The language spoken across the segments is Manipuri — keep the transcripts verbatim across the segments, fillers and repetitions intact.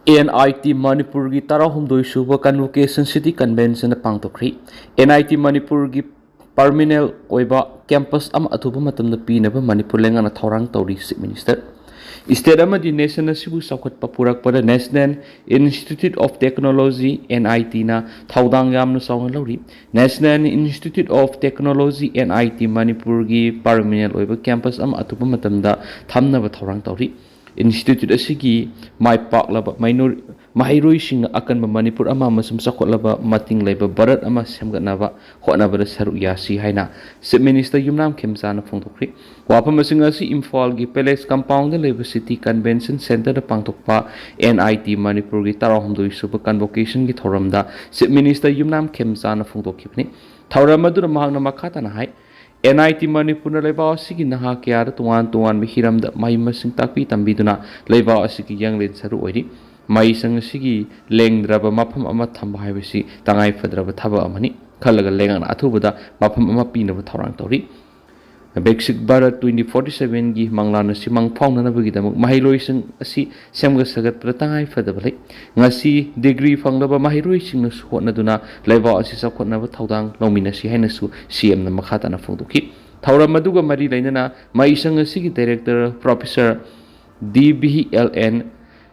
ꯑꯦꯟ ꯑꯥꯏ ꯇꯤ ꯃꯅꯤꯄꯨꯔꯒꯤ ꯇꯔꯥꯍꯨꯝꯗꯣꯏ ꯁꯨꯕ Convocation City Convention ꯄꯥꯡꯊꯣꯛꯈ꯭ꯔꯤ꯫ ꯑꯦꯟ ꯑꯥꯏ ꯇꯤ ꯃꯅꯤꯄꯨꯔꯒꯤ permanent ꯑꯣꯏꯕ campus ꯑꯃ ꯑꯊꯨꯕ ꯃꯇꯝꯗ ꯄꯤꯅꯕ ꯃꯅꯤꯄꯨꯔ ꯂꯩꯉꯥꯛꯅ ꯊꯧꯔꯥꯡ ꯇꯧꯔꯤ, Chief Minister꯫ State ꯑꯃꯗꯤ nation ꯑꯁꯤꯕꯨ ꯆꯥꯎꯈꯠꯄ ꯄꯨꯔꯛꯄꯗ National Institute of Technology, N I T ꯅ ꯊꯧꯗꯥꯡ ꯌꯥꯝꯅ ꯆꯥꯎꯅ ꯂꯧꯔꯤ꯫ National Institute of Technology, N I T ꯃꯅꯤꯄꯨꯔꯒꯤ permanent ꯑꯣꯏꯕ campus ꯑꯃ ꯑꯊꯨꯕ ꯃꯇꯝꯗ ꯊꯝꯅꯕ ꯊꯧꯔꯥꯡ ꯇꯧꯔꯤ꯫ Institute ꯑꯁꯤꯒꯤ ꯃꯥꯏ ꯄꯥꯛꯂꯕ ꯃꯩꯅꯣ-, ꯃꯍꯩꯔꯣꯏꯁꯤꯡꯅ ꯑꯀꯟꯕ ꯃꯅꯤꯄꯨꯔ ꯑꯃ ꯑꯃꯁꯨꯡ ꯆꯥꯎꯈꯠꯂꯕ ꯃꯇꯤꯡ ꯂꯩꯕ ꯚꯥꯔꯠ ꯑꯃ ꯁꯦꯝꯒꯠꯅꯕ ꯍꯣꯠꯅꯕꯗ ꯁꯔꯨꯛ ꯌꯥꯁꯤ ꯍꯥꯏꯅ Chief Minister ꯌꯨꯝꯅꯥꯝ ꯈꯦꯝꯆꯥꯅ ꯐꯣꯡꯗꯣꯛꯈ꯭ꯔꯤ꯫ ꯋꯥꯐꯝ ꯑꯁꯤꯡ ꯑꯁꯤ ꯏꯝꯐꯥꯜꯒꯤ Palace Compound ꯗ ꯂꯩꯕ City Convention Centre ꯗ ꯄꯥꯡꯊꯣꯛꯄ N I T ꯃꯅꯤꯄꯨꯔꯒꯤ ꯇꯔꯥꯍꯨꯝꯗꯣꯏ ꯁꯨꯕ Convocation ꯒꯤ ꯊꯧꯔꯝꯗ Chief Minister ꯌꯨꯝꯅꯥꯝ ꯈꯦꯝꯆꯥꯅ ꯐꯣꯡꯗꯣꯛꯈꯤꯕꯅꯤ꯫ ꯊꯧꯔꯝ ꯑꯗꯨꯗ ꯃꯍꯥꯛꯅ ꯃꯈꯥ ꯇꯥꯅ ꯍꯥꯏ, N I T ꯃꯅꯤꯄꯨꯔꯅ ꯂꯩꯕꯥꯛ ꯑꯁꯤꯒꯤ ꯅꯍꯥ ꯀꯌꯥꯗ ꯇꯣꯉꯥꯟ ꯇꯣꯉꯥꯟꯕ ꯍꯤꯔꯝꯗ ꯃꯍꯩ ꯃꯁꯤꯡ ꯇꯥꯛꯄꯤ ꯇꯝꯕꯤꯗꯨꯅ ꯂꯩꯕꯥꯛ ꯑꯁꯤꯒꯤ ꯌꯥꯡꯂꯦꯟ ꯁꯔꯨ ꯑꯣꯏꯔꯤ꯫ ꯃꯍꯩꯁꯪ ꯑꯁꯤꯒꯤ ꯂꯦꯡꯗ꯭ꯔꯕ ꯃꯐꯝ ꯑꯃ ꯊꯝꯕ ꯍꯥꯏꯕꯁꯤ ꯇꯉꯥꯏ ꯐꯗ꯭ꯔꯕ ꯊꯕꯛ ꯑꯃꯅꯤ ꯈꯜꯂꯒ ꯂꯩꯉꯥꯛꯅ ꯑꯊꯨꯕꯗ ꯃꯐꯝ ꯑꯃ ꯄꯤꯅꯕ ꯊꯧꯔꯥꯡ ꯇꯧꯔꯤ꯫ Viksit Bharat twenty forty seven ꯒꯤ ꯃꯪꯂꯥꯟ ꯑꯁꯤ ꯃꯪ ꯐꯥꯎꯅꯅꯕꯒꯤꯗꯃꯛ ꯃꯍꯩꯔꯣꯏꯁꯤꯡ ꯑꯁꯤ ꯁꯦꯝꯒꯠ ꯁꯥꯒꯠꯄꯗ ꯇꯉꯥꯏ ꯐꯗꯕ ꯂꯩ꯫ ꯉꯁꯤ degree ꯐꯪꯂꯕ ꯃꯍꯩꯔꯣꯏꯁꯤꯡꯅꯁꯨ ꯍꯣꯠꯅꯗꯨꯅ ꯂꯩꯕꯥꯛ ꯑꯁꯤ ꯆꯥꯎꯈꯠꯅꯕ ꯊꯧꯗꯥꯡ ꯂꯧꯃꯤꯟꯅꯁꯤ ꯍꯥꯏꯅꯁꯨ C M ꯅ ꯃꯈꯥ ꯇꯥꯅ ꯐꯣꯡꯗꯣꯛꯈꯤ꯫ ꯊꯧꯔꯝ ꯑꯗꯨꯒ ꯃꯔꯤ ꯂꯩꯅꯅ ꯃꯍꯩꯁꯪ ꯑꯁꯤꯒꯤ Director Professor D V L N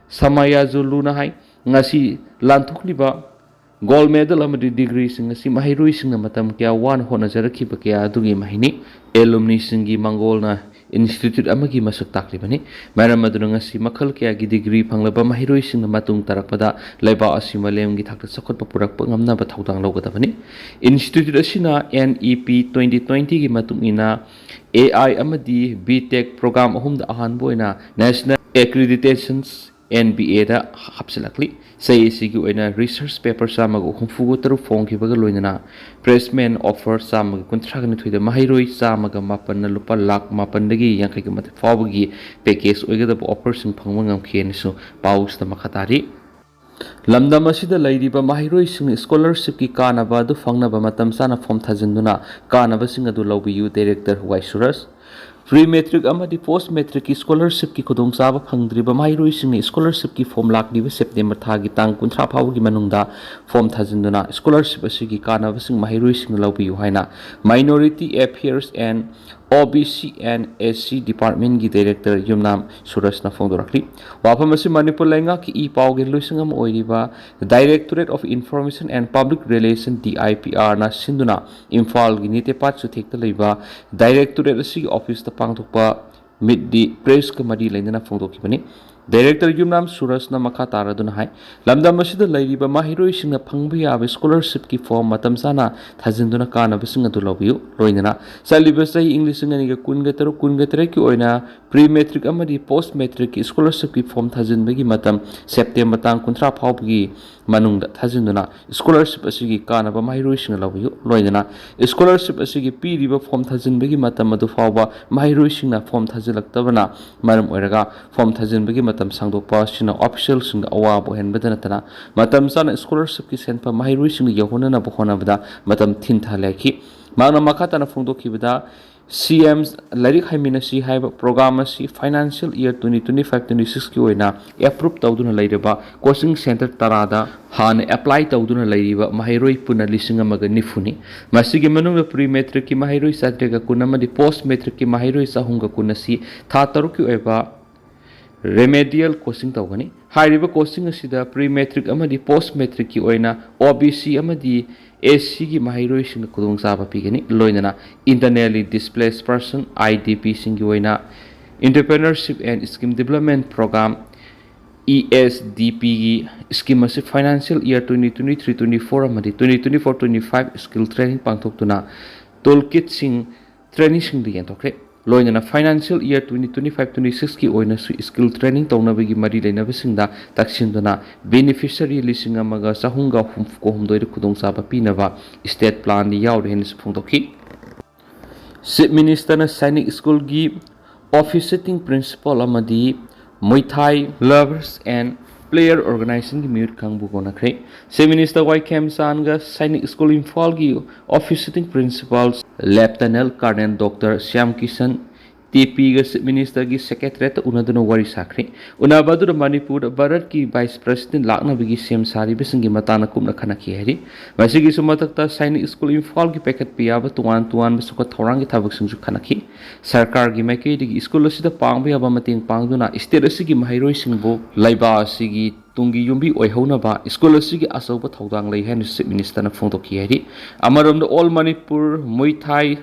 ꯁꯃꯥꯌꯥꯖꯨꯂꯨꯅ ꯍꯥꯏ, ꯉꯁꯤ ꯂꯥꯟꯊꯣꯛꯂꯤꯕ gold medal ꯑꯃꯗꯤ degree ꯁꯤꯡ ꯑꯁꯤ ꯃꯍꯩꯔꯣꯏꯁꯤꯡꯅ ꯃꯇꯝ ꯀꯌꯥ ꯋꯥꯅ ꯍꯣꯠꯅꯖꯔꯛꯈꯤꯕ ꯀꯌꯥ ꯑꯗꯨꯒꯤ ꯃꯍꯩꯅꯤ꯫ Alumni ꯁꯤꯡꯒꯤ ꯃꯪꯒꯣꯜꯅ institute ꯑꯃꯒꯤ ꯃꯁꯛ ꯇꯥꯛꯂꯤꯕꯅꯤ꯫ ꯃꯔꯝ ꯑꯗꯨꯅ ꯉꯁꯤ ꯃꯈꯜ ꯀꯌꯥꯒꯤ degree ꯐꯪꯂꯕ ꯃꯍꯩꯔꯣꯏꯁꯤꯡꯅ ꯃꯇꯨꯡ ꯇꯥꯔꯛꯄꯗ ꯂꯩꯕꯥꯛ ꯑꯁꯤ ꯃꯥꯂꯦꯝꯒꯤ ꯊꯥꯛꯇ ꯆꯥꯎꯈꯠꯄ ꯄꯨꯔꯛꯄ ꯉꯝꯅꯕ ꯊꯧꯗꯥꯡ ꯂꯧꯒꯗꯕꯅꯤ꯫ Institute ꯑꯁꯤꯅ N E P twenty twenty ꯒꯤ ꯃꯇꯨꯡ ꯏꯟꯅ A I ꯑꯃꯗꯤ B Tech program ꯑꯍꯨꯝꯗ ꯑꯍꯥꯟꯕ ꯑꯣꯏꯅ National Accreditation, N B A ꯗ ꯍꯥꯞꯆꯤꯜꯂꯛꯂꯤ꯫ ꯆꯍꯤ ꯑꯁꯤꯒꯤ ꯑꯣꯏꯅ research paper ꯆꯥꯝꯃꯒ ꯍꯨꯝꯐꯨꯒ ꯇꯔꯨꯛ ꯐꯣꯡꯈꯤꯕꯒ ꯂꯣꯏꯅꯅ placement offer ꯆꯥꯝꯃꯒ ꯀꯨꯟꯊ꯭ꯔꯥꯒ ꯅꯤꯊꯣꯏꯗ ꯃꯍꯩꯔꯣꯏ ꯆꯥꯝꯃꯒ ꯃꯥꯄꯟꯅ ꯂꯨꯄꯥ ꯂꯥꯈ ꯃꯥꯄꯟꯗꯒꯤ ꯌꯥꯡꯈꯩꯒ ꯃꯥꯊꯣꯏ ꯐꯥꯎꯕꯒꯤ package ꯑꯣꯏꯒꯗꯕ offer ꯁꯤꯡ ꯐꯪꯕ ꯉꯝꯈꯤ ꯍꯥꯏꯅꯁꯨ ꯄꯥꯎꯁꯤꯗ ꯃꯈꯥ ꯇꯥꯔꯤ꯫ ꯂꯝꯗꯝ ꯑꯁꯤꯗ ꯂꯩꯔꯤꯕ ꯃꯍꯩꯔꯣꯏꯁꯤꯡꯅ scholarship ꯀꯤ ꯀꯥꯟꯅꯕ ꯑꯗꯨ ꯐꯪꯅꯕ ꯃꯇꯝ ꯆꯥꯅ form ꯊꯥꯖꯤꯟꯗꯨꯅ ꯀꯥꯟꯅꯕꯁꯤꯡ ꯑꯗꯨ ꯂꯧꯕꯤꯌꯨ, Director ꯋꯥꯏ ꯁꯨꯔꯖ꯫ ꯄ꯭ꯔꯤ ꯃꯦꯇ꯭ꯔꯤꯛ ꯑꯃꯗꯤ ꯄꯣꯁ ꯃꯦꯇ꯭ꯔꯤꯛꯀꯤ ꯁ꯭ꯀꯣꯂꯔꯁꯤꯞꯀꯤ ꯈꯨꯗꯣꯡꯆꯥꯕ ꯐꯪꯗ꯭ꯔꯤꯕ ꯃꯍꯩꯔꯣꯏꯁꯤꯡꯅ ꯁ꯭ꯀꯣꯂꯔꯁꯤꯞꯀꯤ ꯐꯣꯝ ꯂꯥꯛꯂꯤꯕ ꯁꯦꯞꯇꯦꯝꯕꯔ ꯊꯥꯒꯤ ꯇꯥꯡ ꯀꯨꯟꯊ꯭ꯔꯥ ꯐꯥꯎꯕꯒꯤ ꯃꯅꯨꯡꯗ ꯐꯣꯝ ꯊꯥꯖꯤꯟꯗꯨꯅ ꯁ꯭ꯀꯣꯂꯔꯁꯤꯞ ꯑꯁꯤꯒꯤ ꯀꯥꯟꯅꯕꯁꯤꯡ ꯃꯍꯩꯔꯣꯏꯁꯤꯡꯅ ꯂꯧꯕꯤꯌꯨ ꯍꯥꯏꯅ Minority Affairs and O B C and S C Departmentꯀꯤ Director ꯌꯨꯝꯅꯥꯝ ꯁꯨꯔꯖꯅ ꯐꯣꯡꯗꯣꯔꯛꯂꯤ꯫ ꯋꯥꯐꯝ ꯑꯁꯤ ꯃꯅꯤꯄꯨꯔ ꯂꯩꯉꯥꯛꯀꯤ ꯏ ꯄꯥꯎꯒꯤ ꯂꯣꯏꯁꯪ ꯑꯃ ꯑꯣꯏꯔꯤꯕ Directorate of Information and Public Relation, D I P Rꯅ ꯁꯤꯟꯗꯨꯅ ꯏꯝꯐꯥꯜꯒꯤ ꯅꯤꯇꯦꯄꯥꯠ ꯆꯨꯊꯦꯛꯇ ꯂꯩꯕ Directorate ꯑꯁꯤꯒꯤ ꯑꯣꯐꯤꯁꯇ ꯄꯥꯡꯊꯣꯛꯄ Meet the Pressꯀ ꯃꯔꯤ ꯂꯩꯅꯅ ꯐꯣꯡꯗꯣꯛꯈꯤꯕꯅꯤ꯫ Director ꯌꯨꯝꯅꯥꯝ ꯁꯨꯔꯖꯅ ꯃꯈꯥ ꯇꯥꯔꯗꯨꯅ ꯍꯥꯏ, ꯂꯝꯗꯝ ꯑꯁꯤꯗ ꯂꯩꯔꯤꯕ ꯃꯍꯩꯔꯣꯏꯁꯤꯡꯅ ꯐꯪꯕ ꯌꯥꯕ ꯁ꯭ꯀꯣꯂꯔꯁꯤꯞꯀꯤ ꯐꯣꯝ ꯃꯇꯝ ꯆꯥꯅ ꯊꯥꯖꯤꯟꯗꯨꯅ ꯀꯥꯟꯅꯕꯁꯤꯡ ꯑꯗꯨ ꯂꯧꯕꯤꯌꯨ꯫ ꯂꯣꯏꯅꯅ ꯆꯠꯂꯤꯕ ꯆꯍꯤ ꯏꯪ ꯂꯤꯁꯤꯡ ꯑꯅꯤꯒ ꯀꯨꯟꯒ ꯇꯔꯨꯛ ꯀꯨꯟꯒ ꯇꯔꯦꯠꯀꯤ ꯑꯣꯏꯅ ꯄ꯭ꯔꯤ ꯃꯦꯇ꯭ꯔꯤꯛ ꯑꯃꯗꯤ ꯄꯣꯁ ꯃꯦꯇ꯭ꯔꯤꯛꯀꯤ ꯁ꯭ꯀꯣꯂꯔꯁꯤꯞꯀꯤ ꯐꯣꯝ ꯊꯥꯖꯤꯟꯕꯒꯤ ꯃꯇꯝ ꯁꯦꯞꯇꯦꯝꯕꯔ ꯇꯥꯡ ꯀꯨꯟꯊ꯭ꯔꯥ ꯐꯥꯎꯕꯒꯤ ꯃꯅꯨꯡꯗ ꯊꯥꯖꯤꯟꯗꯨꯅ ꯁ꯭ꯀꯣꯂꯔꯁꯤꯞ ꯑꯁꯤꯒꯤ ꯀꯥꯟꯅꯕ ꯃꯍꯩꯔꯣꯏꯁꯤꯡꯅ ꯂꯧꯕꯤꯌꯨ꯫ ꯂꯣꯏꯅꯅ ꯁ꯭ꯀꯣꯂꯔꯁꯤꯞ ꯑꯁꯤꯒꯤ ꯄꯤꯔꯤꯕ ꯐꯣꯝ ꯊꯥꯖꯤꯟꯕꯒꯤ ꯃꯇꯝ ꯑꯗꯨ ꯐꯥꯎꯕ ꯃꯍꯩꯔꯣꯏꯁꯤꯡꯅ ꯐꯣꯝ ꯊꯥꯖꯤꯜꯂꯛꯇꯕꯅ ꯃꯔꯝ ꯑꯣꯏꯔꯒ ꯐꯣꯝ ꯊꯥꯖꯤꯟꯕꯒꯤ ꯃꯇꯝ ꯁꯥꯡꯗꯣꯛꯄ ꯑꯁꯤꯅ ꯑꯣꯐꯤꯁꯤꯌꯦꯜꯁꯤꯡꯗ ꯑꯋꯥꯕ ꯑꯣꯏꯍꯟꯕꯗꯅ ꯅꯠꯇꯅ ꯃꯇꯝ ꯆꯥꯅ ꯁ꯭ꯀꯣꯂꯔꯁꯤꯞꯀꯤ ꯁꯦꯟꯐꯝ ꯃꯍꯩꯔꯣꯏꯁꯤꯡꯗ ꯌꯧꯍꯟꯅꯅꯕ ꯍꯣꯠꯅꯕꯗ ꯃꯇꯝ ꯊꯤꯟꯊꯍꯜꯂꯦ ꯍꯥꯏꯈꯤ꯫ ꯃꯍꯥꯛꯅ ꯃꯈꯥ ꯇꯥꯅ ꯐꯣꯡꯗꯣꯛꯈꯤꯕꯗ, ꯁꯤ ꯑꯦꯝ ꯂꯥꯏꯔꯤꯛ ꯍꯩꯃꯤꯟꯅꯁꯤ ꯍꯥꯏꯕ ꯄ꯭ꯔꯣꯒ꯭ꯔꯥꯝ ꯑꯁꯤ financial year twenty twenty five twenty ꯁꯤꯛꯁꯀꯤ ꯑꯣꯏꯅ ꯑꯦꯄ꯭ꯔꯨꯞ ꯇꯧꯗꯨꯅ ꯂꯩꯔꯕ ꯀꯣꯆꯤꯡ ꯁꯦꯟꯇꯔ ꯇꯔꯥꯗ ꯍꯥꯟꯅ ꯑꯦꯄ꯭ꯂꯥꯏ ꯇꯧꯗꯨꯅ ꯂꯩꯔꯤꯕ ꯃꯍꯩꯔꯣꯏ ꯄꯨꯟꯅ ꯂꯤꯁꯤꯡ ꯑꯃꯒ ꯅꯤꯐꯨꯅꯤ꯫ ꯃꯁꯤꯒꯤ ꯃꯅꯨꯡꯗ ꯄ꯭ꯔꯤ ꯃꯦꯇ꯭ꯔꯤꯛꯀꯤ ꯃꯍꯩꯔꯣꯏ ꯆꯥꯇ꯭ꯔꯦꯠꯀ ꯀꯨꯟ ꯑꯃꯗꯤ ꯄꯣꯁ ꯃꯦꯇ꯭ꯔꯤꯛꯀꯤ ꯃꯍꯩꯔꯣꯏ ꯆꯍꯨꯝꯒ ꯀꯨꯟ ꯑꯁꯤ ꯊꯥ ꯇꯔꯨꯛꯀꯤ ꯑꯣꯏꯕ ꯔꯦꯃꯦꯗꯤꯌꯦꯜ ꯀꯣꯆꯤꯡ ꯇꯧꯒꯅꯤ꯫ ꯍꯥꯏꯔꯤꯕ ꯀꯣꯆꯤꯡ ꯑꯁꯤꯗ ꯄ꯭ꯔꯤ ꯃꯦꯇ꯭ꯔꯤꯛ ꯑꯃꯗꯤ ꯄꯣꯁ ꯃꯦꯇ꯭ꯔꯤꯛꯀꯤ ꯑꯣꯏꯅ ꯑꯣ ꯕꯤ ꯁꯤ ꯑꯃꯗꯤ ꯑꯦꯁ ꯁꯤꯒꯤ ꯃꯍꯩꯔꯣꯏꯁꯤꯡꯗ ꯈꯨꯗꯣꯡꯆꯥꯕ ꯄꯤꯒꯅꯤ꯫ ꯂꯣꯏꯅꯅ Internally Displaced Person, I D Pꯁꯤꯡꯒꯤ ꯑꯣꯏꯅ Entrepreneurship and Skill Development Program, E S D Pꯒꯤ ꯁ꯭ꯀꯤꯝ ꯑꯁꯤ financial year twenty twenty three twenty four ꯑꯃꯗꯤ twenty twenty four twenty five skill training ꯄꯥꯡꯊꯣꯛꯇꯨꯅ ꯇꯨꯜ ꯀꯤꯠꯁꯤꯡ ꯇ꯭ꯔꯦꯅꯤꯡꯁꯤꯡꯗ ꯌꯦꯟꯊꯣꯛꯈ꯭ꯔꯦ꯫ ꯂꯣꯏꯅꯅ financial year twenty twenty five twenty ꯁꯤꯛꯁꯀꯤ ꯑꯣꯏꯅꯁꯨ ꯁ꯭ꯀꯤꯜ ꯇ꯭ꯔꯦꯅꯤꯡ ꯇꯧꯅꯕꯒꯤ ꯃꯔꯤ ꯂꯩꯅꯕꯁꯤꯡꯗ ꯇꯛꯁꯤꯟꯗꯨꯅ ꯕꯦꯅꯤꯐꯤꯁꯔꯤ ꯂꯤꯁꯤꯡ ꯑꯃꯒ ꯆꯍꯨꯝꯒ ꯍꯨꯝꯐꯨ ꯍꯨꯝꯗꯣꯏꯗ ꯈꯨꯗꯣꯡꯆꯥꯕ ꯄꯤꯅꯕ ꯁ꯭ꯇꯦꯠ ꯄ꯭ꯂꯥꯟꯗ ꯌꯥꯎꯔꯦ ꯍꯥꯏꯅꯁꯨ ꯐꯣꯡꯗꯣꯛꯈꯤ꯫ ꯆꯤꯐ ꯃꯤꯅꯤꯁꯇꯔꯅ ꯁꯥꯏꯅꯤꯛ ꯁ꯭ꯀꯨꯜꯒꯤ ꯑꯣꯐꯤꯁ ꯁꯤꯇꯤꯡ ꯄ꯭ꯔꯤꯟꯁꯤꯄꯥꯜ ꯑꯃꯗꯤ Muay Thai Lovers and Player Organizationꯒꯤ ꯃꯤꯍꯨꯠ ꯈꯪꯕꯨ ꯀꯣꯟꯅꯈ꯭ꯔꯦ꯫ ꯆꯤꯐ ꯃꯤꯅꯤꯁꯇꯔ ꯋꯥꯏ ꯈꯦꯝꯆꯥꯟꯒ ꯁꯥꯏꯅꯤꯛ ꯁ꯭ꯀꯨꯜ ꯏꯝꯐꯥꯜꯒꯤ office sitting principal lieutenant colonel doctor Shyam Kishan ꯇꯦꯄꯤꯒ Chief Ministerꯒꯤ Secretariatꯇ ꯎꯅꯗꯨꯅ ꯋꯥꯔꯤ ꯁꯥꯈ꯭ꯔꯦ꯫ ꯎꯅꯕ ꯑꯗꯨꯗ ꯃꯅꯤꯄꯨꯔꯗ ꯚꯥꯔꯠꯀꯤ Vice President ꯂꯥꯛꯅꯕꯒꯤ ꯁꯦꯝ ꯁꯥꯔꯤꯕꯁꯤꯡꯒꯤ ꯃꯇꯥꯡꯗ ꯀꯨꯞꯅ ꯈꯟꯅꯈꯤ ꯍꯥꯏꯔꯤ꯫ ꯃꯁꯤꯒꯤꯁꯨ ꯃꯊꯛꯇ ꯁꯥꯏꯅꯤꯛ ꯁ꯭ꯀꯨꯜ ꯏꯝꯐꯥꯜꯒꯤ ꯄꯥꯏꯈꯠꯄ ꯌꯥꯕ ꯇꯣꯉꯥꯟ ꯇꯣꯉꯥꯟꯕ ꯆꯥꯎꯈꯠ ꯊꯧꯔꯥꯡꯒꯤ ꯊꯕꯛꯁꯤꯡꯁꯨ ꯈꯟꯅꯈꯤ꯫ ꯁꯔꯀꯥꯔꯒꯤ ꯃꯥꯏꯀꯩꯗꯒꯤ ꯁ꯭ꯀꯨꯜ ꯑꯁꯤꯗ ꯄꯥꯡꯕ ꯌꯥꯕ ꯃꯇꯦꯡ ꯄꯥꯡꯗꯨꯅ state ꯑꯁꯤꯒꯤ ꯃꯍꯩꯔꯣꯏꯁꯤꯡꯕꯨ ꯂꯩꯕꯥꯛ ꯑꯁꯤꯒꯤ ꯇꯨꯡꯒꯤ ꯌꯨꯝꯕꯤ ꯑꯣꯏꯍꯧꯅꯕ ꯁ꯭ꯀꯨꯜ ꯑꯁꯤꯒꯤ ꯑꯆꯧꯕ ꯊꯧꯗꯥꯡ ꯂꯩ ꯍꯥꯏꯅ Chief Ministerꯅ ꯐꯣꯡꯗꯣꯛꯈꯤ ꯍꯥꯏꯔꯤ꯫ ꯑꯃꯔꯣꯝꯗ All Manipur Muay Thai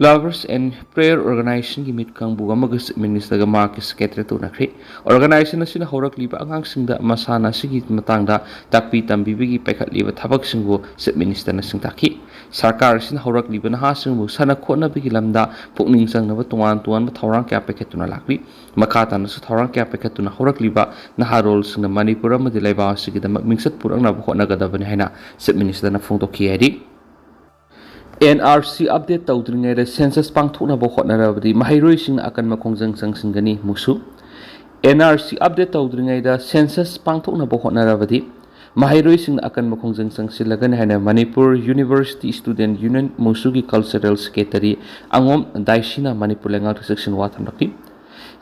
Lovers and Prayer Organizationꯒꯤ ꯃꯤꯠ ꯀꯥꯡꯕꯨ ꯑꯃꯒ Chief Ministerꯒ ꯃꯍꯥꯛꯀꯤ Secretariatꯇ ꯎꯅꯈ꯭ꯔꯦ꯫ Organization ꯑꯁꯤꯅ ꯍꯧꯔꯛꯂꯤꯕ ꯑꯉꯥꯡꯁꯤꯡꯗ ꯃꯁꯥꯟꯅ ꯑꯁꯤꯒꯤ ꯃꯇꯥꯡꯗ ꯇꯥꯛꯄꯤ ꯇꯝꯕꯤꯕꯒꯤ ꯄꯥꯏꯈꯠꯂꯤꯕ ꯊꯕꯛꯁꯤꯡꯕꯨ Chief Ministerꯅ ꯁꯤꯡꯇꯥꯛꯈꯤ꯫ ꯁꯔꯀꯥꯔ ꯑꯁꯤꯅ ꯍꯧꯔꯛꯂꯤꯕ ꯅꯍꯥꯁꯤꯡꯕꯨ ꯁꯥꯟꯅ ꯈꯣꯠꯅꯕꯒꯤ ꯂꯝꯗ ꯄꯨꯛꯅꯤꯡ ꯆꯪꯅꯕ ꯇꯣꯉꯥꯟ ꯇꯣꯉꯥꯟꯕ ꯊꯧꯔꯥꯡ ꯀꯌꯥ ꯄꯥꯏꯈꯠꯇꯨꯅ ꯂꯥꯛꯂꯤ꯫ ꯃꯈꯥ ꯇꯥꯅꯁꯨ ꯊꯧꯔꯥꯡ ꯀꯌꯥ ꯄꯥꯏꯈꯠꯇꯨꯅ ꯍꯧꯔꯛꯂꯤꯕ ꯅꯍꯥꯔꯣꯜꯁꯤꯡꯅ ꯃꯅꯤꯄꯨꯔ ꯑꯃꯗꯤ ꯂꯩꯕꯥꯛ ꯑꯁꯤꯒꯤꯗꯃꯛ ꯃꯤꯡꯆꯠ ꯄꯨꯔꯛꯅꯕ ꯍꯣꯠꯅꯒꯗꯕꯅꯤ ꯍꯥꯏꯅ Chief Ministerꯅ ꯐꯣꯡꯗꯣꯛꯈꯤ ꯍꯥꯏꯔꯤ꯫ NRC update ꯇꯧꯗ꯭ꯔꯤꯉꯩꯗ census ꯄꯥꯡꯊꯣꯛꯅꯕ ꯍꯣꯠꯅꯔꯕꯗꯤ ꯃꯍꯩꯔꯣꯏꯁꯤꯡꯅ ꯑꯀꯟꯕ ꯈꯣꯡꯖꯪ ꯆꯪꯁꯤꯟꯒꯅꯤ꯫ ꯃꯨꯁꯨ꯫ NRC update ꯇꯧꯗ꯭ꯔꯤꯉꯩꯗ census ꯄꯥꯡꯊꯣꯛꯅꯕ ꯍꯣꯠꯅꯔꯕꯗꯤ ꯃꯍꯩꯔꯣꯏꯁꯤꯡꯅ ꯑꯀꯟꯕ ꯈꯣꯡꯖꯪ ꯆꯪꯁꯤꯜꯂꯒꯅꯤ ꯍꯥꯏꯅ Manipur University Student Union ꯃꯨꯁꯨꯒꯤ Cultural Secretary ꯑꯉꯣꯝ ꯗꯥꯏꯁꯤꯅ Manipur ꯂꯩꯉꯥꯛꯇ ꯆꯦꯛꯁꯤꯟ ꯋꯥ ꯊꯝꯂꯛꯂꯤ꯫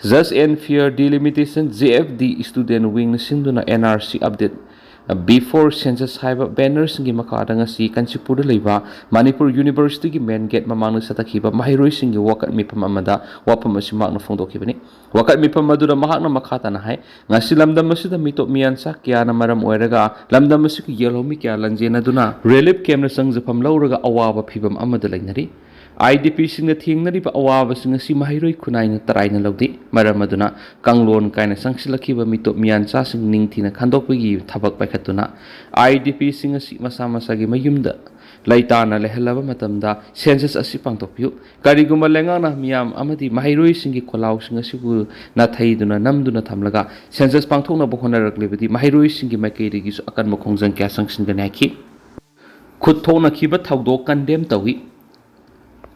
Just and Fair Delimitation, JFD Student Wingꯅ ꯁꯤꯟꯗꯨꯅ NRC update Before Census ꯍꯥꯏꯕ bannerꯁꯤꯡꯒꯤ ꯃꯈꯥꯗ ꯉꯁꯤ ꯀꯥꯟꯆꯤꯄꯨꯔꯗ ꯂꯩꯕ ꯃꯅꯤꯄꯨꯔ Universityꯒꯤ main gate ꯃꯃꯥꯡꯗ ꯆꯠꯊꯈꯤꯕ ꯃꯍꯩꯔꯣꯏꯁꯤꯡꯒꯤ ꯋꯥꯀꯠ ꯃꯤꯐꯝ ꯑꯃꯗ ꯋꯥꯐꯝ ꯑꯁꯤ ꯃꯍꯥꯛꯅ ꯐꯣꯡꯗꯣꯛꯈꯤꯕꯅꯤ꯫ ꯋꯥꯀꯠ ꯃꯤꯐꯝ ꯑꯗꯨꯗ ꯃꯍꯥꯛꯅ ꯃꯈꯥ ꯇꯥꯅ ꯍꯥꯏ, ꯉꯁꯤ ꯂꯝꯗꯝ ꯑꯁꯤꯗ ꯃꯤꯇꯣꯞ ꯃꯤꯌꯥꯟꯆꯥ ꯀꯌꯥꯅ ꯃꯔꯝ ꯑꯣꯏꯔꯒ ꯂꯝꯗꯝ ꯑꯁꯤꯒꯤ ꯌꯦꯜꯍꯧꯃꯤ ꯀꯌꯥ ꯂꯟꯖꯦꯟꯅꯗꯨꯅ relief campꯅ ꯆꯪꯖꯐꯝ ꯂꯧꯔꯒ ꯑꯋꯥꯕ ꯐꯤꯚꯝ ꯑꯃꯗ ꯂꯩꯅꯔꯤ꯫ IDPꯁꯤꯡꯅ ꯊꯦꯡꯅꯔꯤꯕ ꯑꯋꯥꯕꯁꯤꯡ ꯑꯁꯤ ꯃꯍꯩꯔꯣꯏ ꯈꯨꯟꯅꯥꯏꯅ ꯇꯔꯥꯏꯅ ꯂꯧꯗꯦ꯫ ꯃꯔꯝ ꯑꯗꯨꯅ ꯀꯥꯡꯂꯣꯟ ꯀꯥꯏꯅ ꯆꯪꯁꯤꯜꯂꯛꯈꯤꯕ ꯃꯤꯇꯣꯞ ꯃꯤꯌꯥꯟꯆꯥꯁꯤꯡ ꯅꯤꯡꯊꯤꯅ ꯈꯟꯗꯣꯛꯄꯒꯤ ꯊꯕꯛ ꯄꯥꯏꯈꯠꯇꯨꯅ IDPꯁꯤꯡ ꯑꯁꯤ ꯃꯁꯥ ꯃꯁꯥꯒꯤ ꯃꯌꯨꯝꯗ ꯂꯩꯇꯥꯅ ꯂꯩꯍꯜꯂꯕ ꯃꯇꯝꯗ census ꯑꯁꯤ ꯄꯥꯡꯊꯣꯛꯄꯤꯌꯨ꯫ ꯀꯔꯤꯒꯨꯝꯕ ꯂꯩꯉꯥꯛꯅ ꯃꯤꯌꯥꯝ ꯑꯃꯗꯤ ꯃꯍꯩꯔꯣꯏꯁꯤꯡꯒꯤ ꯈꯣꯜꯂꯥꯎꯁꯤꯡ ꯑꯁꯤꯕꯨ ꯅꯥꯊꯩꯗꯨꯅ ꯅꯝꯗꯨꯅ ꯊꯝꯂꯒ census ꯄꯥꯡꯊꯣꯛꯅꯕ ꯍꯣꯠꯅꯔꯛꯂꯕꯗꯤ ꯃꯍꯩꯔꯣꯏꯁꯤꯡꯒꯤ ꯃꯥꯏꯀꯩꯗꯒꯤꯁꯨ ꯑꯀꯟꯕ ꯈꯣꯡꯖꯪ ꯀꯌꯥ ꯆꯪꯁꯤꯟꯒꯅꯤ ꯍꯥꯏꯈꯤ꯫ ꯈꯨꯠ ꯊꯣꯛꯅꯈꯤꯕ ꯊꯧꯗꯣꯛ condemn ꯇꯧꯏ꯫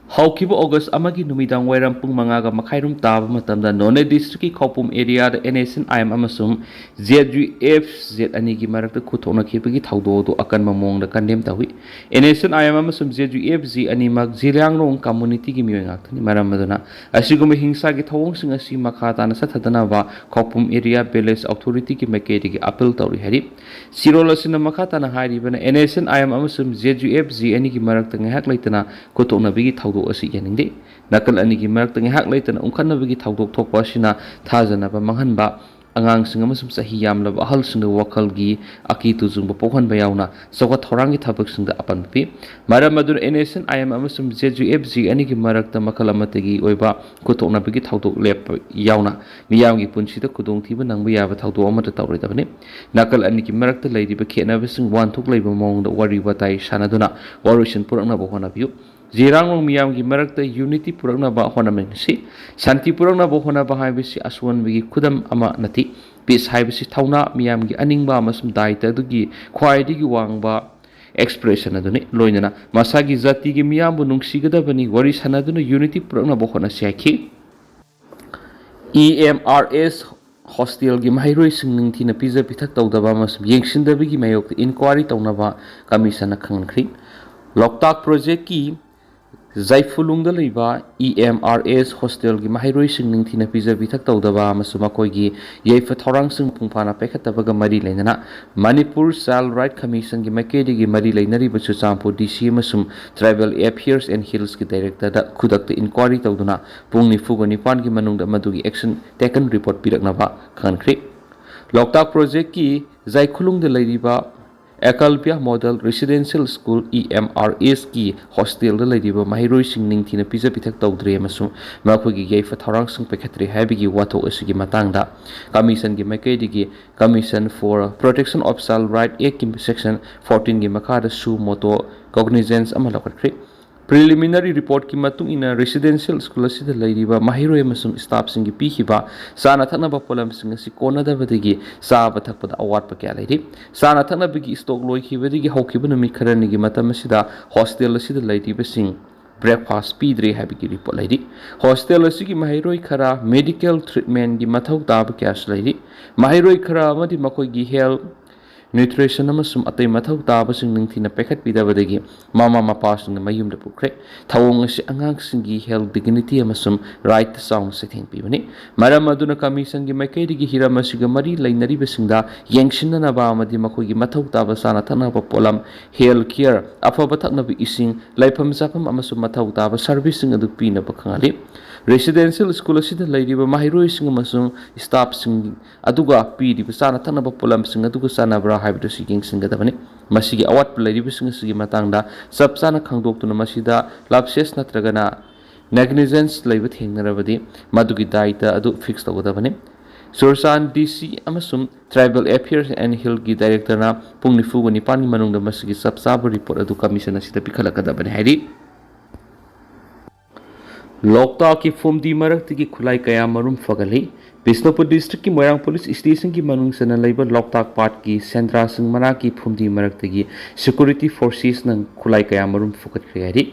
ꯍꯧꯈꯤꯕ ꯑꯣꯒꯁ ꯑꯃꯒꯤ ꯅꯨꯃꯤꯗꯥꯡ ꯋꯥꯏꯔꯝ ꯄꯨꯡ ꯃꯉꯥꯒ ꯃꯈꯥꯏꯔꯣꯝ ꯇꯥꯕ ꯃꯇꯝꯗ ꯅꯣꯅꯦ ꯗꯤꯁꯇ꯭ꯔꯤꯛꯀꯤ ꯈꯧꯄꯨꯝ ꯑꯦꯔꯤꯌꯥꯗ NSCN-IM ꯑꯃꯁꯨꯡ ZUF-Z ꯑꯅꯤꯒꯤ ꯃꯔꯛꯇ ꯈꯨꯠ ꯊꯣꯛꯅꯈꯤꯕꯒꯤ ꯊꯧꯗꯣꯛ ꯑꯗꯨ ꯑꯀꯟꯕ ꯃꯑꯣꯡꯗ ꯀꯟꯗꯦꯝ ꯇꯧꯏ꯫ NSCN-IM ꯑꯃꯁꯨꯡ ZUF-Z ꯑꯅꯤꯃꯛ ꯖꯤꯂꯤꯌꯥꯡꯔꯣꯡ ꯀꯝꯃꯨꯅꯤꯇꯤꯒꯤ ꯃꯤꯑꯣꯏ ꯉꯥꯛꯇꯅꯤ꯫ ꯃꯔꯝ ꯑꯗꯨꯅ ꯑꯁꯤꯒꯨꯝꯕ ꯍꯤꯡꯁꯥꯒꯤ ꯊꯧꯑꯣꯡꯁꯤꯡ ꯑꯁꯤ ꯃꯈꯥ ꯇꯥꯅ ꯆꯠꯊꯗꯅꯕ ꯈꯧꯄꯨꯝ ꯑꯦꯔꯤꯌꯥ ꯚꯤꯂꯦꯖ ꯑꯣꯊꯣꯔꯤꯇꯤꯒꯤ ꯃꯥꯏꯀꯩꯗꯒꯤ ꯑꯄꯤꯜ ꯇꯧꯔꯤ ꯍꯥꯏꯔꯤ꯫ ꯆꯦꯔꯣꯜ ꯑꯁꯤꯅ ꯃꯈꯥ ꯇꯥꯅ ꯍꯥꯏꯔꯤꯕꯅ, NSCN-IM ꯑꯃꯁꯨꯡ ZUF-Z ꯑꯅꯤꯒꯤ ꯃꯔꯛꯇ ꯉꯥꯏꯍꯥꯛ ꯂꯩꯇꯅ ꯈꯨꯠ ꯊꯣꯛꯅꯕꯒꯤ ꯊꯧꯗꯣꯛ ꯑꯁꯤ ꯌꯥꯅꯤꯡꯗꯦ꯫ ꯅꯥꯀꯜ ꯑꯅꯤꯒꯤ ꯃꯔꯛꯇ ꯉꯥꯏꯍꯥꯛ ꯂꯩꯇꯅ ꯎꯪꯈꯠꯅꯕꯒꯤ ꯊꯧꯗꯣꯛ ꯊꯣꯛꯄ ꯑꯁꯤꯅ ꯊꯥꯖꯅꯕ ꯃꯥꯡꯍꯟꯕ, ꯑꯉꯥꯡꯁꯤꯡ ꯑꯃꯁꯨꯡ ꯆꯍꯤ ꯌꯥꯝꯂꯕ ꯑꯍꯜꯁꯤꯡꯗ ꯋꯥꯈꯜꯒꯤ ꯑꯀꯤ ꯇꯨꯖꯨꯡꯕ ꯄꯣꯛꯍꯟꯕ ꯌꯥꯎꯅ ꯆꯥꯎꯈꯠ ꯊꯧꯔꯥꯡꯒꯤ ꯊꯕꯛꯁꯤꯡꯗ ꯑꯄꯟꯕ ꯄꯤ꯫ ꯃꯔꯝ ꯑꯗꯨꯅ NSCN-IM ꯑꯃꯁꯨꯡ ZUF-Z ꯑꯅꯤꯒꯤ ꯃꯔꯛꯇ ꯃꯈꯜ ꯑꯃꯠꯇꯒꯤ ꯑꯣꯏꯕ ꯈꯨꯠ ꯊꯣꯛꯅꯕꯒꯤ ꯊꯧꯗꯣꯛ ꯂꯦꯞꯄ ꯌꯥꯎꯅ ꯃꯤꯌꯥꯝꯒꯤ ꯄꯨꯟꯁꯤꯗ ꯈꯨꯗꯣꯡꯊꯤꯕ ꯅꯪꯕ ꯌꯥꯕ ꯊꯧꯗꯣꯛ ꯑꯃꯠꯇ ꯇꯧꯔꯣꯏꯗꯕꯅꯤ꯫ ꯅꯥꯀꯜ ꯑꯅꯤꯒꯤ ꯃꯔꯛꯇ ꯂꯩꯔꯤꯕ ꯈꯦꯠꯅꯕꯁꯤꯡ ꯋꯥꯍꯟꯊꯣꯛ ꯂꯩꯕ ꯃꯑꯣꯡꯗ ꯋꯥꯔꯤ ꯋꯥꯇꯥꯏ ꯁꯥꯟꯅꯗꯨꯅ ꯋꯥꯔꯣꯏꯁꯤꯟ ꯄꯨꯔꯛꯅꯕ ꯍꯣꯠꯅꯕꯤꯌꯨ꯫ ꯖꯤꯔꯥꯡꯔꯣꯡ ꯃꯤꯌꯥꯝꯒꯤ ꯃꯔꯛꯇ unity ꯄꯨꯔꯛꯅꯕ ꯍꯣꯠꯅꯃꯤꯟꯅꯁꯤ꯫ ꯁꯥꯟꯇꯤ ꯄꯨꯔꯛꯅꯕ ꯍꯣꯠꯅꯕ ꯍꯥꯏꯕꯁꯤ ꯑꯁꯣꯟꯕꯒꯤ ꯈꯨꯗꯝ ꯑꯃ ꯅꯠꯇꯦ꯫ Peace ꯍꯥꯏꯕꯁꯤ ꯊꯧꯅꯥ, ꯃꯤꯌꯥꯝꯒꯤ ꯑꯅꯤꯡꯕ ꯑꯃꯁꯨꯡ ꯗꯥꯏꯇ ꯑꯗꯨꯒꯤ ꯈ꯭ꯋꯥꯏꯗꯒꯤ ꯋꯥꯡꯕ expression ꯑꯗꯨꯅꯤ꯫ ꯂꯣꯏꯅꯅ ꯃꯁꯥꯒꯤ ꯖꯥꯇꯤꯒꯤ ꯃꯤꯌꯥꯝꯕꯨ ꯅꯨꯡꯁꯤꯒꯗꯕꯅꯤ꯫ ꯋꯥꯔꯤ ꯁꯥꯟꯅꯗꯨꯅ unity ꯄꯨꯔꯛꯅꯕ ꯍꯣꯠꯅꯁꯤ ꯍꯥꯏꯈꯤ꯫ EMRS hostelꯒꯤ ꯃꯍꯩꯔꯣꯏꯁꯤꯡ ꯅꯤꯡꯊꯤꯅ ꯄꯤꯖ ꯄꯤꯊꯛ ꯇꯧꯗꯕ ꯑꯃꯁꯨꯡ ꯌꯦꯡꯁꯤꯟꯗꯕꯒꯤ ꯃꯥꯌꯣꯛꯇ inquiry ꯇꯧꯅꯕ commissionꯅ ꯈꯪꯍꯟꯈ꯭ꯔꯤ꯫ ꯂꯣꯛꯇꯥꯛ projectꯀꯤ ꯖꯥꯏꯐꯨꯂꯨꯡꯗ ꯂꯩꯕ EMRS hostelꯒꯤ ꯃꯍꯩꯔꯣꯏꯁꯤꯡ ꯅꯤꯡꯊꯤꯅ ꯄꯤꯖ ꯄꯤꯊꯛ ꯇꯧꯗꯕ ꯑꯃꯁꯨꯡ ꯃꯈꯣꯏꯒꯤ ꯌꯥꯏꯐ ꯊꯧꯔꯥꯡꯁꯤꯡ ꯃꯄꯨꯡ ꯐꯥꯅ ꯄꯥꯏꯈꯠꯇꯕꯒ ꯃꯔꯤ ꯂꯩꯅꯅ Manipur Child Right Commissionꯒꯤ ꯃꯥꯏꯀꯩꯗꯒꯤ ꯃꯔꯤ ꯂꯩꯅꯔꯤꯕ ꯆꯨꯔꯆꯥꯟꯄꯨꯔ DC ꯑꯃꯁꯨꯡ Tribal Affairs and Hillsꯀꯤ directorꯗ ꯈꯨꯗꯛꯇ inquiry ꯇꯧꯗꯨꯅ ꯄꯨꯡ ꯅꯤꯐꯨꯒ ꯅꯤꯄꯥꯟꯒꯤ ꯃꯅꯨꯡꯗ ꯃꯗꯨꯒꯤ action taken report ꯄꯤꯔꯛꯅꯕ ꯈꯪꯍꯟꯈ꯭ꯔꯤ꯫ ꯂꯣꯛꯇꯥꯛ projectꯀꯤ ꯖꯥꯏꯈꯨꯂꯨꯡꯗ ꯂꯩꯔꯤꯕ ꯑꯦꯀꯜꯕ꯭ꯌ Model Residential School EMRSꯀꯤ hostelꯗ ꯂꯩꯔꯤꯕ ꯃꯍꯩꯔꯣꯏꯁꯤꯡ ꯅꯤꯡꯊꯤꯅ ꯄꯤꯖ ꯄꯤꯊꯛ ꯇꯧꯗ꯭ꯔꯦ ꯑꯃꯁꯨꯡ ꯃꯈꯣꯏꯒꯤ ꯌꯥꯏꯐ ꯊꯧꯔꯥꯡꯁꯤꯡ ꯄꯥꯏꯈꯠꯇ꯭ꯔꯦ ꯍꯥꯏꯕꯒꯤ ꯋꯥꯊꯣꯛ ꯑꯁꯤꯒꯤ ꯃꯇꯥꯡꯗ commissionꯒꯤ ꯃꯥꯏꯀꯩꯗꯒꯤ Commission for Protection of Child Right Actꯀꯤ section fourteenꯒꯤ ꯃꯈꯥꯗ suo motu cognizance ꯑꯃ ꯂꯧꯈꯠꯈ꯭ꯔꯤ꯫ Preliminary reportꯀꯤ ꯃꯇꯨꯡ ꯏꯟꯅ residential school ꯑꯁꯤꯗ ꯂꯩꯔꯤꯕ ꯃꯍꯩꯔꯣꯏ ꯑꯃꯁꯨꯡ staffꯁꯤꯡꯒꯤ ꯄꯤꯈꯤꯕ ꯆꯥꯅ ꯊꯛꯅꯕ ꯄꯣꯠꯂꯝꯁꯤꯡ ꯑꯁꯤ ꯀꯣꯟꯅꯗꯕꯗꯒꯤ ꯆꯥꯕ ꯊꯛꯄꯗ ꯑꯋꯥꯠꯄ ꯀꯌꯥ ꯂꯩꯔꯤ꯫ ꯆꯥꯅ ꯊꯛꯅꯕꯒꯤ stock ꯂꯣꯏꯈꯤꯕꯗꯒꯤ ꯍꯧꯈꯤꯕ ꯅꯨꯃꯤꯠ ꯈꯔꯅꯤꯒꯤ ꯃꯇꯝ ꯑꯁꯤꯗ hostel ꯑꯁꯤꯗ ꯂꯩꯔꯤꯕꯁꯤꯡ ꯕ꯭ꯔꯦꯛꯐꯥꯁ ꯄꯤꯗ꯭ꯔꯦ ꯍꯥꯏꯕꯒꯤ ꯔꯤꯄꯣꯔꯠ ꯂꯩꯔꯤ꯫ ꯍꯣꯁꯇꯦꯜ ꯑꯁꯤꯒꯤ ꯃꯍꯩꯔꯣꯏ ꯈꯔ ꯃꯦꯗꯤꯀꯦꯜ ꯇ꯭ꯔꯤꯠꯃꯦꯟꯒꯤ ꯃꯊꯧ ꯇꯥꯕ ꯀꯌꯥꯁꯨ ꯂꯩꯔꯤ꯫ ꯃꯍꯩꯔꯣꯏ ꯈꯔ ꯑꯃꯗꯤ ꯃꯈꯣꯏꯒꯤ ꯍꯦꯜꯊ, ꯅ꯭ꯌꯨꯇ꯭ꯔꯤꯁꯟ ꯑꯃꯁꯨꯡ ꯑꯇꯩ ꯃꯊꯧ ꯇꯥꯕꯁꯤꯡ ꯅꯤꯡꯊꯤꯅ ꯄꯥꯏꯈꯠꯄꯤꯗꯕꯗꯒꯤ ꯃꯃꯥ ꯃꯄꯥꯁꯤꯡꯅ ꯃꯌꯨꯝꯗ ꯄꯨꯈ꯭ꯔꯦ꯫ ꯊꯧꯑꯣꯡ ꯑꯁꯤ ꯑꯉꯥꯡꯁꯤꯡꯒꯤ ꯍꯦꯜꯊ ꯗꯤꯒꯅꯤꯇꯤ ꯑꯃꯁꯨꯡ ꯔꯥꯏꯠꯇ ꯆꯥꯎꯅ ꯆꯩꯊꯦꯡ ꯄꯤꯕꯅꯤ꯫ ꯃꯔꯝ ꯑꯗꯨꯅ ꯀꯃꯤꯁꯟꯒꯤ ꯃꯥꯏꯀꯩꯗꯒꯤ ꯍꯤꯔꯝ ꯑꯁꯤꯒ ꯃꯔꯤ ꯂꯩꯅꯔꯤꯕꯁꯤꯡꯗ ꯌꯦꯡꯁꯤꯟꯅꯅꯕ ꯑꯃꯗꯤ ꯃꯈꯣꯏꯒꯤ ꯃꯊꯧ ꯇꯥꯕ ꯆꯥꯅ ꯊꯛꯅꯕ ꯄꯣꯠꯂꯝ, ꯍꯦꯜꯊ ꯀꯤꯌꯔ, ꯑꯐꯕ ꯊꯛꯅꯕ ꯏꯁꯤꯡ, ꯂꯩꯐꯝ ꯆꯥꯐꯝ ꯑꯃꯁꯨꯡ ꯃꯊꯧ ꯇꯥꯕ ꯁꯔꯚꯤꯁꯁꯤꯡ ꯑꯗꯨ ꯄꯤꯅꯕ ꯈꯪꯍꯜꯂꯤ꯫ ꯔꯦꯁꯤꯗꯦꯟꯁꯤꯌꯦꯜ ꯁ꯭ꯀꯨꯜ ꯑꯁꯤꯗ ꯂꯩꯔꯤꯕ ꯃꯍꯩꯔꯣꯏꯁꯤꯡ ꯑꯃꯁꯨꯡ ꯁ꯭ꯇꯥꯐꯁꯤꯡ ꯑꯗꯨꯒ ꯄꯤꯔꯤꯕ ꯆꯥꯅ ꯊꯛꯅꯕ ꯄꯣꯠꯂꯝꯁꯤꯡ ꯑꯗꯨꯒ ꯆꯥꯟꯅꯕ꯭ꯔꯥ ꯍꯥꯏꯕꯗꯨꯁꯨ ꯌꯦꯡꯁꯤꯟꯒꯗꯕꯅꯤ꯫ ꯃꯁꯤꯒꯤ ꯑꯋꯥꯠꯄ ꯂꯩꯔꯤꯕꯁꯤꯡ ꯑꯁꯤꯒꯤ ꯃꯇꯥꯡꯗ ꯆꯞ ꯆꯥꯅ ꯈꯪꯗꯣꯛꯇꯨꯅ ꯃꯁꯤꯗ ꯂꯥꯞꯁꯦꯁ ꯅꯠꯇ꯭ꯔꯒꯅ ꯅꯦꯒꯂꯤꯖꯦꯟꯁ ꯂꯩꯕ ꯊꯦꯡꯅꯔꯕꯗꯤ ꯃꯗꯨꯒꯤ ꯗꯥꯏꯇ ꯑꯗꯨ ꯐꯤꯛꯁ ꯇꯧꯒꯗꯕꯅꯤ꯫ ꯆꯨꯔꯆꯥꯟ ꯗꯤ ꯁꯤ ꯑꯃꯁꯨꯡ ꯇ꯭ꯔꯥꯏꯕꯦꯜ ꯑꯦꯐꯤꯌꯔꯁ ꯑꯦꯟ ꯍꯤꯜꯒꯤ ꯗꯥꯏꯔꯦꯛꯇꯔꯅ ꯄꯨꯡ ꯅꯤꯐꯨꯒ ꯅꯤꯄꯥꯟꯒꯤ ꯃꯅꯨꯡꯗ ꯃꯁꯤꯒꯤ ꯆꯞ ꯆꯥꯕ ꯔꯤꯄꯣꯔꯠ ꯑꯗꯨ ꯀꯃꯤꯁꯟ ꯑꯁꯤꯗ ꯄꯤꯈꯠꯂꯛꯀꯗꯕꯅꯤ ꯍꯥꯏꯔꯤ꯫ ꯂꯣꯛꯇꯥꯛꯀꯤ ꯐꯨꯝꯗꯤ ꯃꯔꯛꯇꯒꯤ ꯈꯨꯠꯂꯥꯏ ꯀꯌꯥ ꯃꯔꯨꯝ ꯐꯒꯠꯂꯤ꯫ ꯕꯤꯁꯅꯨꯄꯨꯔ ꯗꯤꯁꯇ꯭ꯔꯤꯛꯀꯤ ꯃꯣꯏꯔꯥꯡ ꯄꯨꯂꯤꯁ ꯁ꯭ꯇꯦꯁꯟꯒꯤ ꯃꯅꯨꯡ ꯆꯟꯅ ꯂꯩꯕ ꯂꯣꯛꯇꯥꯛ ꯄꯥꯠꯀꯤ ꯁꯦꯟꯗ꯭ꯔꯥꯁꯤꯡ ꯃꯅꯥꯛꯀꯤ ꯐꯨꯝꯗꯤ ꯃꯔꯛꯇꯒꯤ ꯁꯦꯀ꯭ꯌꯨꯔꯤꯇꯤ ꯐꯣꯔꯁꯦꯁꯅ ꯈꯨꯠꯂꯥꯏ ꯀꯌꯥ ꯃꯔꯨꯝ ꯐꯒꯠꯈ꯭ꯔꯦ ꯍꯥꯏꯔꯤ꯫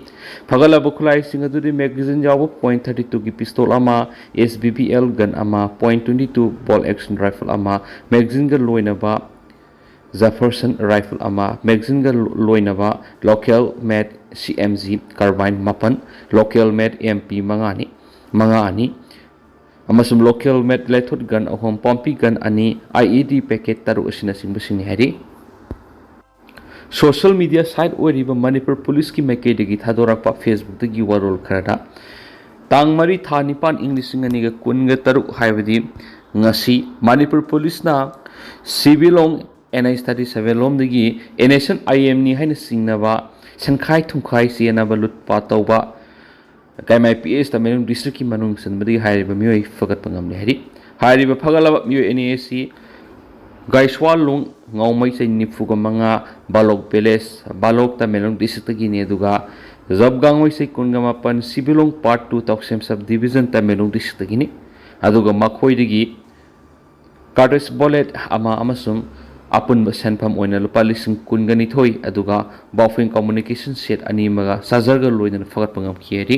ꯐꯒꯠꯂꯕ ꯈꯨꯠꯂꯥꯏꯁꯤꯡ ꯑꯗꯨꯗꯤ ꯃꯦꯒꯥꯖꯤꯟ ꯌꯥꯎꯕ ꯄꯣꯏꯟ ꯊꯥꯔꯇꯤ ꯇꯨꯒꯤ ꯄꯤꯁꯇꯣꯜ ꯑꯃ, ꯑꯦꯁ ꯕꯤ ꯕꯤ ꯑꯦꯜ ꯒꯟ ꯑꯃ, ꯄꯣꯏꯟ ꯇ꯭ꯋꯦꯟꯇꯤ ꯇꯨ ꯕꯣꯜ ꯑꯦꯛꯁꯟ ꯔꯥꯏꯐꯜ ꯑꯃ, ꯃꯦꯒꯥꯖꯤꯟꯒ ꯂꯣꯏꯅꯕ ꯖꯦꯐꯔꯁꯟ ꯔꯥꯏꯐꯜ ꯑꯃ, ꯃꯦꯒꯥꯖꯤꯟꯒ ꯂꯣꯏꯅꯕ ꯂꯣꯀꯦꯜ ꯃꯦꯗ ꯁꯤ ꯑꯦꯝ ꯖꯤ ꯀꯥꯔꯕꯥꯏꯟ ꯃꯥꯄꯟ, ꯂꯣꯀꯦꯜ ꯃꯦꯗ ꯑꯦꯝ ꯄꯤ ꯃꯉꯥꯅꯤ, ꯃꯉꯥ ꯑꯅꯤ, ꯑꯃꯁꯨꯡ ꯂꯣꯀꯦꯜ ꯃꯦꯗ ꯂꯦꯊꯣꯠ ꯒꯟ ꯑꯍꯨꯝ, ꯄꯣꯝꯄꯤ ꯒꯟ ꯑꯅꯤ, ꯑꯥꯏ ꯏ ꯗꯤ ꯄꯦꯀꯦꯠ ꯇꯔꯨꯛ ꯑꯁꯤꯅꯆꯤꯡꯕꯁꯤꯡꯅꯤ ꯍꯥꯏꯔꯤ꯫ ꯁꯣꯁꯤꯌꯦꯜ ꯃꯤꯗꯤꯌꯥ ꯁꯥꯏꯠ ꯑꯣꯏꯔꯤꯕ ꯃꯅꯤꯄꯨꯔ ꯄꯨꯂꯤꯁꯀꯤ ꯃꯥꯏꯀꯩꯗꯒꯤ ꯊꯥꯗꯣꯔꯛꯄ ꯐꯦꯁꯕꯨꯛꯇꯒꯤ ꯋꯥꯔꯣꯜ ꯈꯔꯗ, ꯇꯥꯡ ꯃꯔꯤ ꯊꯥ ꯅꯤꯄꯥꯟ ꯏꯪ ꯂꯤꯁꯤꯡ ꯑꯅꯤꯒ ꯀꯨꯟꯒ ꯇꯔꯨꯛ ꯍꯥꯏꯕꯗꯤ ꯉꯁꯤ ꯃꯅꯤꯄꯨꯔ ꯄꯨꯂꯤꯁꯅ Sibilong N H thirty seven ꯂꯣꯝꯗꯒꯤ ꯑꯦꯟ ꯑꯦꯁ ꯑꯦꯟ ꯑꯥꯏ ꯑꯦꯝꯅꯤ ꯍꯥꯏꯅ ꯆꯤꯡꯅꯕ ꯁꯦꯟꯈꯥꯏ ꯊꯨꯝꯈꯥꯏ ꯆꯦꯟꯅꯕ ꯂꯨꯠꯄ ꯇꯧꯕ ꯀꯩꯃꯥꯏ ꯄꯤ ꯑꯦꯁ ꯇꯃꯦꯡꯂꯣꯡ ꯗꯤꯁꯇ꯭ꯔꯤꯛꯀꯤ ꯃꯅꯨꯡ ꯆꯟꯕꯗꯒꯤ ꯍꯥꯏꯔꯤꯕ ꯃꯤꯑꯣꯏ ꯐꯒꯠꯄ ꯉꯝꯂꯦ ꯍꯥꯏꯔꯤ꯫ ꯍꯥꯏꯔꯤꯕ ꯐꯒꯠꯂꯕ ꯃꯤꯑꯣꯏ ꯑꯅꯤ ꯑꯁꯤ ꯒꯥꯏꯁ꯭ꯋꯥꯂꯨꯡ ꯉꯥꯎꯃꯩ ꯆꯍꯤ ꯅꯤꯐꯨꯒ ꯃꯉꯥ, ꯕꯥꯂꯣꯛ ꯚꯤꯂꯦꯖ, ꯕꯥꯂꯣꯛ ꯇꯃꯦꯡꯂꯣꯡ ꯗꯤꯁꯇ꯭ꯔꯤꯛꯇꯒꯤꯅꯤ꯫ ꯑꯗꯨꯒ ꯖꯣꯕ ꯒꯥꯡꯃꯩ ꯆꯍꯤ ꯀꯨꯟꯒ ꯃꯥꯄꯟ, Sibilong part two, Tousem sub division, Tamenglong ꯗꯤꯁꯇ꯭ꯔꯤꯛꯇꯒꯤꯅꯤ꯫ ꯑꯗꯨꯒ ꯃꯈꯣꯏꯗꯒꯤ ꯀꯥꯔꯇ꯭ꯔꯤꯖ ꯕꯣꯂꯦꯠ ꯑꯃ ꯑꯃꯁꯨꯡ ꯑꯄꯨꯟꯕ ꯁꯦꯟꯐꯝ ꯑꯣꯏꯅ ꯂꯨꯄꯥ ꯂꯤꯁꯤꯡ ꯀꯨꯟꯒ ꯅꯤꯊꯣꯏ, ꯑꯗꯨꯒ Baofeng communication set ꯑꯅꯤ ꯑꯃꯒ chargerꯒ ꯂꯣꯏꯅꯅ ꯐꯒꯠꯄ ꯉꯝꯈꯤ ꯍꯥꯏꯔꯤ꯫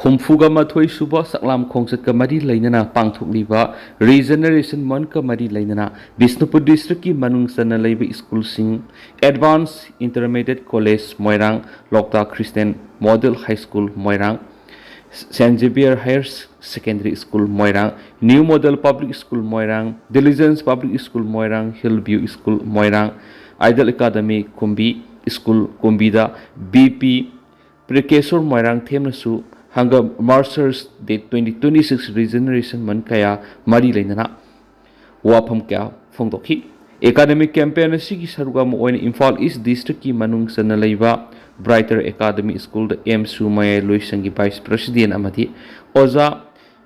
ꯍꯨꯝꯐꯨꯒ ꯃꯥꯊꯣꯏ ꯁꯨꯕ ꯁꯛꯂꯥꯝ ꯈꯣꯡꯆꯠꯀ ꯃꯔꯤ ꯂꯩꯅꯅ ꯄꯥꯡꯊꯣꯛꯂꯤꯕ Regeneration Monthꯀ ꯃꯔꯤ ꯂꯩꯅꯅ ꯕꯤꯁꯅꯨꯄꯨꯔ districtꯀꯤ ꯃꯅꯨꯡ ꯆꯟꯅ ꯂꯩꯕ ꯁ꯭ꯀꯨꯜꯁꯤꯡ, Advanced Intermediate College ꯃꯣꯏꯔꯥꯡ, ꯂꯣꯛꯇꯥꯛ Christian Model High School ꯃꯣꯏꯔꯥꯡ, Saint Xavier Higher Secondary School ꯃꯣꯏꯔꯥꯡ, New Model Public School ꯃꯣꯏꯔꯥꯡ, Diligence Public School ꯃꯣꯏꯔꯥꯡ, Hillview School ꯃꯣꯏꯔꯥꯡ, Idol Academy ꯀꯨꯝꯕꯤ, School ꯀꯨꯝꯕꯤꯗ, BP Precursor ꯃꯣꯏꯔꯥꯡ ꯊꯦꯝꯅꯁꯨ ꯍꯪꯒꯥꯝ Martyrs Day twenty twenty-six Regeneration Month ꯀꯌꯥ ꯃꯔꯤ ꯂꯩꯅꯅ ꯋꯥꯐꯝ ꯀꯌꯥ ꯐꯣꯡꯗꯣꯛꯈꯤ꯫ Academic campaign ꯑꯁꯤꯒꯤ ꯁꯔꯨꯛ ꯑꯃ ꯑꯣꯏꯅ ꯏꯝꯐꯥꯜ East districtꯀꯤ ꯃꯅꯨꯡ ꯆꯟꯅ ꯂꯩꯕ Brighter Academy Schoolꯗ ꯑꯦꯝꯁꯨ ꯃꯌꯥꯏ ꯂꯣꯏꯁꯪꯒꯤ Vice President ꯑꯃꯗꯤ ꯑꯣꯖꯥ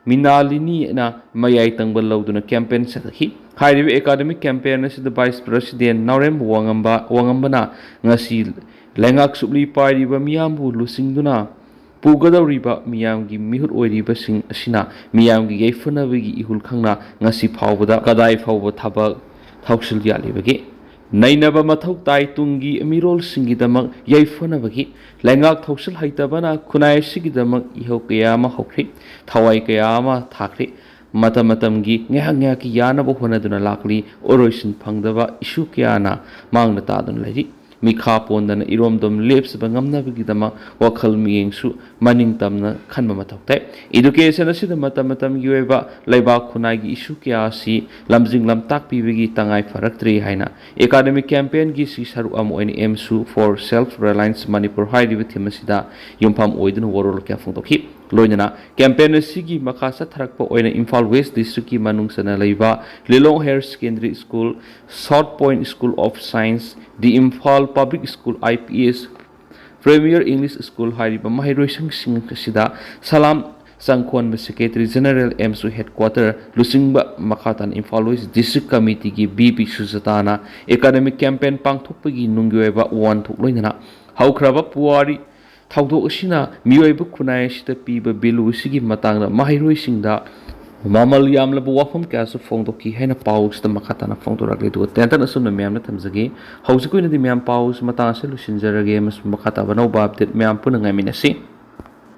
ꯃꯤꯅꯥꯂꯤꯅꯤꯅ ꯃꯌꯥꯏ ꯇꯪꯕ ꯂꯧꯗꯨꯅ campaign ꯆꯠꯊꯈꯤ꯫ ꯍꯥꯏꯔꯤꯕ academic campaign ꯑꯁꯤꯗ Vice President ꯅꯥꯎꯔꯦꯝ ꯋꯥꯉꯝꯕ-, ꯋꯥꯉꯝꯕꯅ ꯉꯁꯤ ꯂꯩꯉꯥꯛ ꯁꯨꯞꯂꯤ ꯄꯥꯏꯔꯤꯕ ꯃꯤꯌꯥꯝꯕꯨ ꯂꯨꯆꯤꯡꯗꯨꯅ ꯄꯨꯒꯗꯧꯔꯤꯕ ꯃꯤꯌꯥꯝꯒꯤ ꯃꯤꯍꯨꯠ ꯑꯣꯏꯔꯤꯕꯁꯤꯡ ꯑꯁꯤꯅ ꯃꯤꯌꯥꯝꯒꯤ ꯌꯥꯏꯐꯅꯕꯒꯤ ꯏꯍꯨꯜ ꯈꯪꯅ ꯉꯁꯤ ꯐꯥꯎꯕꯗ ꯀꯗꯥꯏ ꯐꯥꯎꯕ ꯊꯕꯛ ꯊꯧꯁꯤꯜ ꯌꯥꯠꯂꯤꯕꯒꯦ? ꯅꯩꯅꯕ ꯃꯊꯧ ꯇꯥꯏ꯫ ꯇꯨꯡꯒꯤ ꯃꯤꯔꯣꯜꯁꯤꯡꯒꯤꯗꯃꯛ ꯌꯥꯏꯐꯅꯕꯒꯤ ꯂꯩꯉꯥꯛ ꯊꯧꯁꯤꯜ ꯍꯩꯇꯕꯅ ꯈꯨꯟꯅꯥꯏ ꯑꯁꯤꯒꯤꯗꯃꯛ ꯏꯍꯧ ꯀꯌꯥ ꯑꯃ ꯍꯧꯈ꯭ꯔꯤ, ꯊꯋꯥꯏ ꯀꯌꯥ ꯑꯃ ꯊꯥꯈ꯭ꯔꯤ꯫ ꯃꯇꯝ ꯃꯇꯝꯒꯤ ꯉꯥꯏꯍꯥꯛ ꯉꯥꯏꯍꯥꯛꯀꯤ ꯌꯥꯅꯕ ꯍꯣꯠꯅꯗꯨꯅ ꯂꯥꯛꯂꯤ꯫ ꯑꯣꯏꯔꯣꯏꯁꯤꯟ ꯐꯪꯗꯕ issue ꯀꯌꯥꯅ ꯃꯥꯡꯗ ꯇꯥꯗꯨꯅ ꯂꯩꯔꯤ꯫ ꯃꯤꯈꯥ ꯄꯣꯟꯗꯅ ꯏꯔꯣꯝꯗꯣꯝ ꯂꯦꯞꯆꯕ ꯉꯝꯅꯕꯒꯤꯗꯃꯛ ꯋꯥꯈꯜ ꯃꯤꯠꯌꯦꯡꯁꯨ ꯃꯅꯤꯡ ꯇꯝꯅ ꯈꯟꯕ ꯃꯊꯧ ꯇꯥꯏ꯫ Education ꯑꯁꯤꯗ ꯃꯇꯝ ꯃꯇꯝꯒꯤ ꯑꯣꯏꯕ ꯂꯩꯕꯥꯛ ꯈꯨꯟꯅꯥꯏꯒꯤ issue ꯀꯌꯥ ꯑꯁꯤ ꯂꯝꯖꯤꯡ ꯂꯝꯇꯥꯛꯄꯤꯕꯒꯤ ꯇꯉꯥꯏ ꯐꯔꯛꯇ꯭ꯔꯦ ꯍꯥꯏꯅ academic campaignꯒꯤ ꯁꯤ ꯁꯔꯨꯛ ꯑꯃ ꯑꯣꯏꯅ ꯑꯦꯝꯁꯨ for Self Reliance Manipur ꯍꯥꯏꯔꯤꯕ theme ꯑꯁꯤꯗ ꯌꯨꯝꯐꯝ ꯑꯣꯏꯗꯨꯅ ꯋꯥꯔꯣꯜ ꯀꯌꯥ ꯐꯣꯡꯗꯣꯛꯈꯤ꯫ ꯂꯣꯏꯅꯅ campaign ꯑꯁꯤꯒꯤ ꯃꯈꯥ ꯆꯠꯊꯔꯛꯄ ꯑꯣꯏꯅ ꯏꯝꯐꯥꯜ West districtꯀꯤ ꯃꯅꯨꯡ ꯆꯟꯅ ꯂꯩꯕ ꯂꯤꯂꯣꯡ Higher Secondary School, South Point School of Science, The Imphal Public School, IPS, Premier English School ꯍꯥꯏꯔꯤꯕ ꯃꯍꯩꯔꯣꯏꯁꯪꯁꯤꯡ ꯑꯁꯤꯗ ꯁꯂꯥꯝ ꯆꯪꯈꯣꯟꯕ Secretary General ꯑꯦꯝꯁꯨ Headquarter ꯂꯨꯆꯤꯡꯕ ꯃꯈꯥ ꯇꯥꯅ ꯏꯝꯐꯥꯜ West District Committeeꯒꯤ ꯕꯤ ꯄꯤ ꯁꯨꯖꯇꯥꯅ academic campaign ꯄꯥꯡꯊꯣꯛꯄꯒꯤ ꯅꯨꯡꯒꯤ ꯑꯣꯏꯕ ꯋꯥꯍꯟꯊꯣꯛ ꯂꯣꯏꯅꯅ ꯍꯧꯈ꯭ꯔꯕ ꯄꯨꯋꯥꯔꯤ ꯊꯧꯗꯣꯛ ꯑꯁꯤꯅ ꯃꯤꯑꯣꯏꯕ ꯈꯨꯟꯅꯥꯏ ꯑꯁꯤꯗ ꯄꯤꯕ value ꯑꯁꯤꯒꯤ ꯃꯇꯥꯡꯗ ꯃꯍꯩꯔꯣꯏꯁꯤꯡꯗ ꯃꯃꯜ ꯌꯥꯝꯂꯕ ꯋꯥꯐꯝ ꯀꯌꯥꯁꯨ ꯐꯣꯡꯗꯣꯛꯈꯤ ꯍꯥꯏꯅ ꯄꯥꯎꯁꯤꯗ ꯃꯈꯥ ꯇꯥꯅ ꯐꯣꯡꯗꯣꯔꯛꯂꯤ꯫ ꯑꯗꯨꯒ ꯇꯦꯟꯇꯟ ꯑꯁꯨꯝꯅ ꯃꯌꯥꯝꯅ ꯊꯝꯖꯒꯦ꯫ ꯍꯧꯖꯤꯛꯀꯤ ꯑꯣꯏꯅꯗꯤ ꯃꯌꯥꯝ ꯄꯥꯎꯁꯤ ꯃꯇꯥꯡ ꯑꯁꯤꯗ ꯂꯣꯏꯁꯤꯟꯖꯔꯒꯦ ꯑꯃꯁꯨꯡ ꯃꯈꯥ ꯇꯥꯕ ꯑꯅꯧꯕ ꯑꯞꯗꯦꯠ ꯃꯌꯥꯝ ꯄꯨꯟꯅ ꯉꯥꯏꯃꯤꯟꯅꯁꯤ꯫